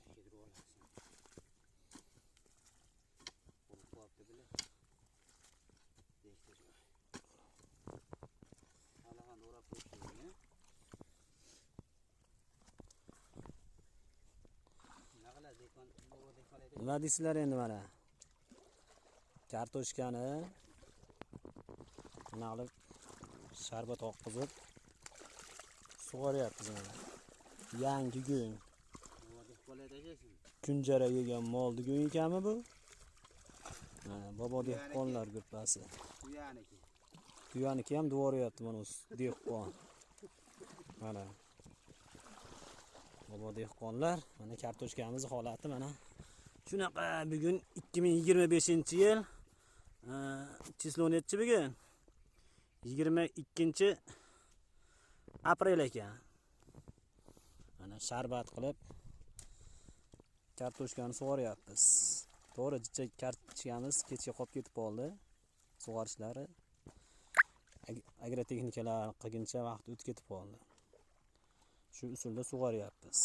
Yedirib olasan. Qurib qolibdi bile. Beshta joy. Hali ham o'rab qo'yishdi. Nima qiladi dehqon, bobo dehqon aytadi. Nima deysizlar endi mana? Kartoshkani mana qilib sharbat oqqizib sug'oryapmiz mana. Yangi go'ng. Bobo dehqon aytasiz. Kunjara yegan molni go'ng ekanmi bu? Mana bobo dehqonlar gruppasi. Tuyaniki. Tuyaniki ham duvoryapti mana o'zi dehqon. Mana bobo dehqonlar, mana kartoshkamiz holati mana shunaqa. Bugun 2025-yil, число nechi bugun? 22 aprel ekan. Mana sharbat qilib kartoshkani sug'oryapmiz. To'g'ri, jicha kartoshkamiz kechga qolib ketib qoldi. Sug'orishlari agrotexnikalar qilguncha vaqt o'tib ketib qoldi. Shu usulda sug'oryapmiz.